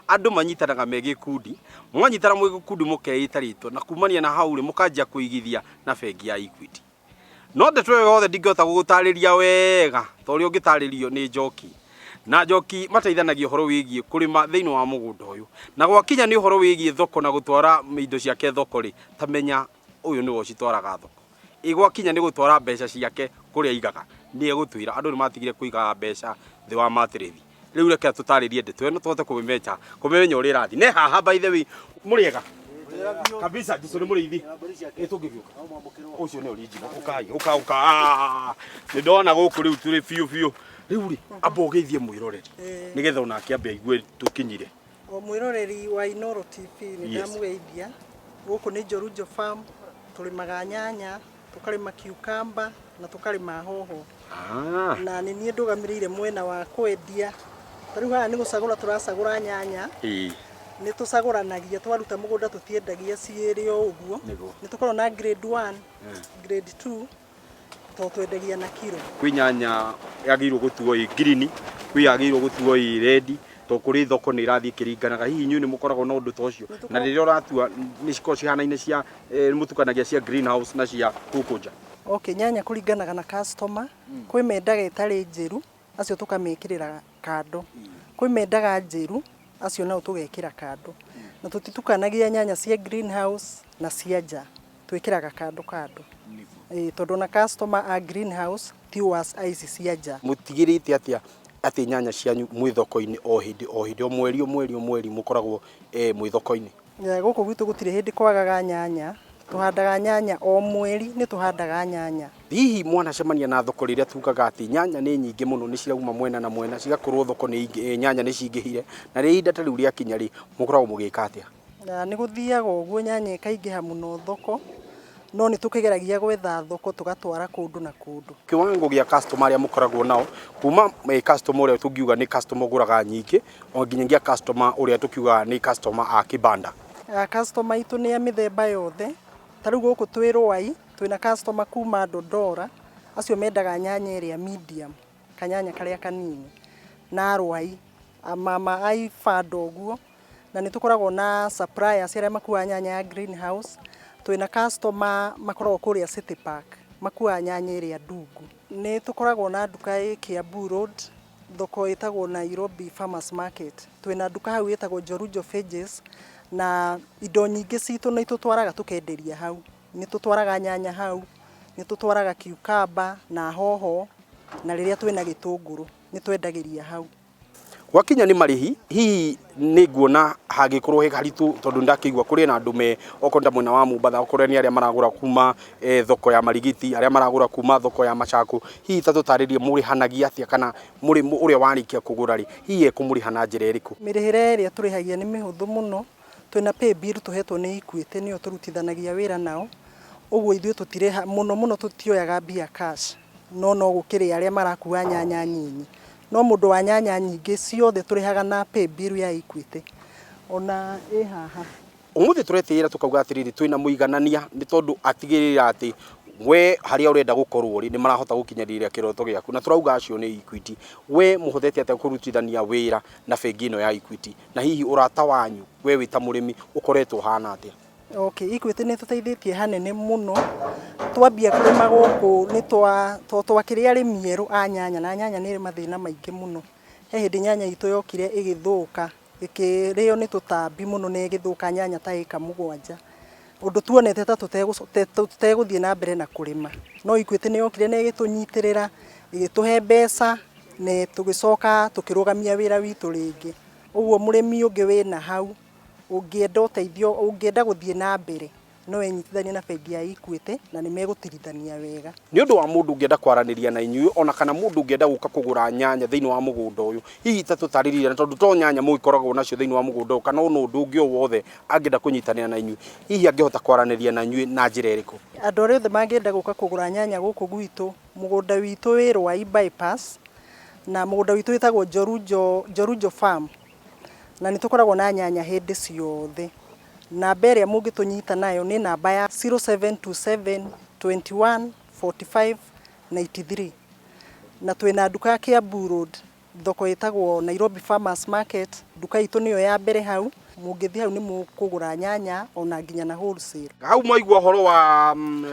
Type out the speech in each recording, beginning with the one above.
Andũ manyitanaga me gĩkundi, mwanyitana mwĩ gĩkundi mũkeĩta rĩtwa na kumania na hau rĩ mũkanjia kũigithia na bengi ya Equity. No ndeto ĩyo yothe ndingĩhota gũgũtarĩria wega ta ũrĩa ũngĩtarĩrio nĩ Njoki. Na Njoki mateithanagia ũhoro wĩgiĩ kũrĩma thĩinĩ wa mũgũnda ũyũ. Na gwakinya nĩ ũhoro wĩgiĩ thoko na gũtwara indo ciake thoko rĩ, ta menya ũyũ nĩwe ũcitwaraga thoko. Ĩ gwakinya nĩ gũtwara mbeca ciake kũrĩa aigaga, nĩ egũtwĩra. Andũ nĩ matigire kũigaga mbeca thĩ wa matĩrĩthi. Rĩu reke tũtarĩrie ndeto ĩno tũhote kũmĩmecha kũmĩmenya ũrĩa ĩrathiĩ. Ne haha by the way mũrĩega kabisa Jesu nĩ mũrĩithi. Ĩ tũngĩgĩũka. Ũcio nĩ original. Ũkai, ũka ũka. Ah, Nĩ ndona gũkũ rĩu tũrĩ biũ biũ. Rĩu rĩ, amba ũgeithie mwĩroreri nĩgetha onake ambe aigue tũkinyire. O mwĩroreri wa Inooro TV nĩ ndamũgeithia. Gũkũ nĩ Njorunjo Farm, tũrĩmaga nyanya, tũkarĩma cucumber na tũkarĩma hoho. Na nĩ niĩ ndũgamĩrĩire mwena wa kwendia. Ta rĩu haha nĩ gũcagũra tũracagũra nyanya. Nĩ tũcagũranagia twaruta mũgũnda tũtiendagia ciĩrĩ o ũguo. Nĩ tũkoragwo na grade 1, grade 2 tondũ twendagia na kiro. Kwĩ nyanya yagĩrĩirwo gũtuo ĩ ngirini, kwĩ yagĩrĩirwo gũtuo ĩ rendi, tondũ kũrĩ thoko nĩ ĩrathiĩ ĩkĩringanaga. Hihi inyuĩ nĩ mũkoragwo na ũndũ ta ũcio? Na rĩrĩa ũratua nĩ cikoragwo cihanaine cia nĩ mũtukanagia cia greenhouse na cia gũkũ nja? Okay, nyanya kũringanaga na customer. Kwĩ mendaga ĩtarĩ njĩru, acio tũkamĩkĩrĩra kando. Kwĩ mendaga njĩru, acio nao tũgekĩra kando. Na tũtitukanagia nyanya cia greenhouse na cia nja, twĩkĩraga kando kando. Ĩĩ tondũ ona customer a greenhouse ti worse a ici cia nja. Mũtigĩrĩte atĩa atĩ nyanya cianyu mwĩ thoko-inĩ o hĩndĩ o hĩndĩ, o mweri o mweri o mweri mũkoragwo mwĩ thoko-inĩ? Gũkũ gwitũ gũtirĩ hĩndĩ kwagaga nyanya, tũhandaga nyanya o mweri nĩ tũhandaga nyanya. Hihi mwanacemania na thoko rĩrĩa tugaga atĩ nyanya nĩ nyingĩ mũno nĩ cirauma mwena na mwena cigakorwo thoko nĩ nyanya nĩ cingĩhire na rĩrĩa ihinda ta rĩu rĩakinya rĩ, mũkoragwo mũgĩka atĩa? Na nĩ gũthiaga ũguo nyanya ĩkaingĩha mũno thoko, no nĩ tũkĩgeragia gwetha thoko tũgatwara kũndũ na kũndũ. Kiwango gĩa customer arĩa mũkoragwo nao kuma customer ũrĩa tũngiuga nĩ customer ũgũraga nyingĩ o nginyagia customer ũrĩa tũkiugaga nĩ customer a kibanda. Customer aitũ nĩ a mĩthemba yothe, ta rĩu gũkũ twĩ Rwai, twĩna customer kuma Dodora, acio mendaga nyanya ĩrĩa medium, kanyanya karĩa kanini, na Rwai, mama a ibanda ũguo, na nĩ tũkoragwo na suppliers arĩa makuaga nyanya ya greenhouse, twĩna customer makoragwo kũrĩa City Park, makuaga nyanya ĩrĩa ndungu. Nĩ tũkoragwo na nduka ĩ Kiambu Road, thoko ĩtagwo Nairobi Farmers Market. Twĩna nduka hau ĩtagwo Njorunjo Veggies, na indo nyingĩ citũ nĩ tũtwaraga tũkenderia hau. Nĩ tũtwaraga nyanya hau, nĩ tũtwaraga cucumber na hoho, na rĩrĩa twĩna gĩtũngũrũ nĩ twendagĩria hau. Gwakinya nĩ marĩhi, hihi nĩ nguona hangĩkorwo he haritũ tondũ ndakĩigua kũrĩ na andũ me okorwo ta mwena wa Mombatha, okorwo nĩ arĩa maragũra kuma thoko ya Marigiti, arĩa maragũra kuma thoko ya Machakos, hihi ta tũtarĩrie mũrĩhanagia atĩa kana ũrĩa warĩkia kũgũra rĩ, hihi ekũmũrĩha na njĩra ĩrĩkũ? Mĩrĩhĩre ĩrĩa tũrĩhagia nĩ mĩhũthũ mũno, twĩna paybill tũhetwo nĩ Equity nĩyo tũrutithanagia wĩra nao, ũguo ithuĩ tũtirĩha, mũno mũno tũtioyaga mbia cash, no no gũkĩrĩ arĩa marakua nyanya nyinyi. No mũndũ wa nyanya nyingĩ ciothe tũrĩhaga na paybill ya Equity, ona ĩ haha. Ũmũthĩ tũretĩĩra tũkauga atĩrĩrĩ, twĩna mũiganania nĩ tondũ atigĩrĩra atĩ we harĩa ũrenda gũkorwo rĩ, nĩ marahota gũkinyanĩria kĩroto gĩaku, na tũrauga acio nĩ Equity. We mũhotete atĩa kũrutithania wĩra na bengi ĩno ya Equity, na hihi ũrata wanyu we wĩ ta mũrĩmi ũkoretwo ũhana atĩa? Okay, Equity nĩ ĩtũteithĩtie hanene mũno. Twambia kũrĩma gũkũ nĩ twa, to twakĩrĩ arĩmi erũ a nyanya na nyanya nĩ ĩrĩ mathĩna maingĩ mũno. He hĩndĩ nyanya itũ yokire ĩgĩthũka, ĩkĩrĩo nĩ tũtambi mũno na ĩgĩthũka nyanya ta ĩka 7. Ũndũ tuonete ta tũtegũthiĩ na mbere na kũrĩma. No Equity nĩ yokire na ĩgĩtũnyitĩrĩra, ĩgĩtũhe mbeca na tũgĩcoka tũkĩrũgamia wĩra witũ rĩngĩ. Ũguo mũrĩmi ũngĩ wĩna hau, ũngĩenda ũteithio, ũngĩenda gũthiĩ na mbere, no enyitithanie na bengi ya Equity na nĩ megũtirithania wega. Nĩ ũndũ wa mũndũ ũngĩenda kwaranĩria na inyuĩ ona kana mũndũ ũngĩenda gũka kũgũra nyanya thĩinĩ wa mũgũnda ũyũ, hihi ta tũtarĩrie na tondũ to nyanya mũgĩkoragwo nacio thĩinĩ wa mũgũnda ũyũ kana ona ũndũ ũngĩ o wothe angĩenda kũnyitanĩra na inyuĩ, hihi angĩhota kwaranĩria na inyuĩ na njĩra ĩrĩkũ? Andũ arĩa othe mangĩenda gũka kũgũra nyanya gũkũ gwitũ, mũgũnda witũ wĩ Rwai Bypass, na mũgũnda witũ wĩtagwo Njorunjo, Njorunjo Farm, na nĩ tũkoragwo na nyanya hĩndĩ ciothe. Namba ĩrĩa mũngĩtũnyita nayo nĩ namba ya 0727 21 45 93, na twĩna nduka Kiambu Road. Thoko ĩtagwo Nairobi Farmers Market, nduka itũ nĩyo ya mbere hau. Mũngĩthiĩ hau nĩ mũkũgũra nyanya ona nginya na wholesale. Hau mwaigua ũhoro wa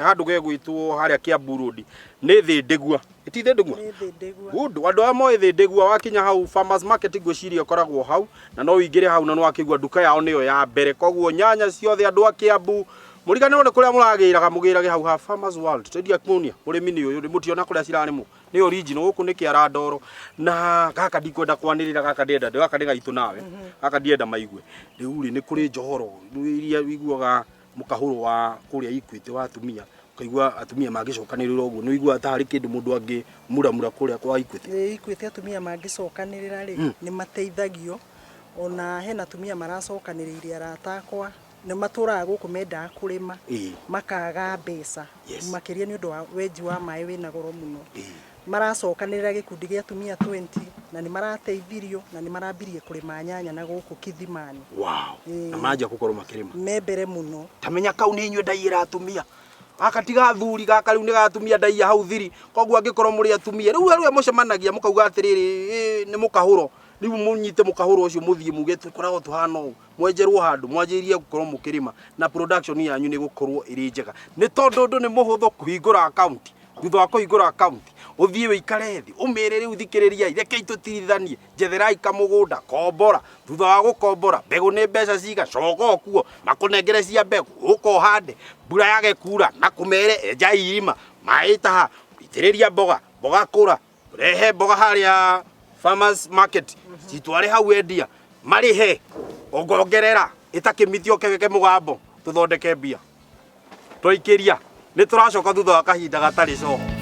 handũ gegwĩtwo harĩa Kiambu Road nĩ Thĩndĩgua. Ĩti Thĩndĩgua? Nĩ Thĩndĩgua. Good. Andũ arĩa moĩ Thĩndĩgua wakinya hau Farmers Market ngwĩciria ĩkoragwo hau na no ũingĩre hau na nĩwakĩigua nduka yao nĩyo ya mbere. Koguo nyanya ciothe andũ a Kiambu mũriganĩrwo nĩ kũrĩa mũragĩraga mũgĩrage hau ha Farmers World. Twendia kuonia mũrĩmi nĩ ũyũ mũtiona kũrĩa cirarĩmwo. Nĩ original gũkũ nĩ kĩara ndoro na gaka ndikwenda kwanĩrĩra gaka ndĩrenda gaka nĩ gaitũ nawe gaka ndienda maigue. Rĩu rĩ nĩ kũrĩ njohoro iria ũiguaga mũkahũro wa kũrĩa Equity wa atumia ũkaigua atumia mangĩcokanĩrĩra ũguo nĩ ũiguaga ta harĩ kĩndũ mũndũ angĩmuramura kũrĩa kwa Equity. Ĩĩ Equity atumia mangĩcokanĩrĩra rĩ nĩ mateithagio ona hena atumia maracokanĩrĩire arata akwa nĩ matũraga gũkũ mendaga kũrĩma makaga mbeca makĩria nĩ ũndũ wa wenji wa maĩ wĩna goro mũno. Maracokanĩrĩra gĩkundi gĩa atumia 20 na nĩ marateithirio na nĩ marambirie kũrĩma nyanya na gũkũ Kithimani. Wow. Na manjia gũkorwo makĩrĩma. Me mbere mũno. Ta menya kau nĩ inyuĩ ndaiyĩra atumia. Gaka ti gathuri gaka rĩu nĩ gatumia ndaiya hau thiri. Koguo angĩkorwo mũrĩ atumia rĩu arĩa mũcemanagia mũkauga atĩrĩrĩ nĩ mũkahũro. Rĩu mũnyite mũkahũro ũcio mũthiĩ muge tũkoragwo tũhana ũũ. Mwenjerwo handũ mwanjĩrĩrie gũkorwo mũkĩrĩma na production yanyu nĩ gũkorwo ĩrĩ njega. Nĩ tondũ ũndũ nĩ mũhũthũ kũhingũra account. Thutha wa kũhingũra account ũthiĩ ũikare thĩ ũmĩre rĩu thikĩrĩriai rekei tũtirithanie njetherai kamũgũnda kombora. Thutha wa gũkombora mbegũ nĩ mbeca ciga coka o kuo makũnengere cia mbegũ ũka ũhande mbura yage kura na kũmere enjai irima maĩ taha itĩrĩria mboga mboga kũra rehe mboga harĩa farmers market citware hau endia marĩhe ongongerera ĩtakĩmithio kegeke mũgambo tũthondeke mbia twaikĩria nĩ tũracoka thutha wa kahinda gatarĩ coho.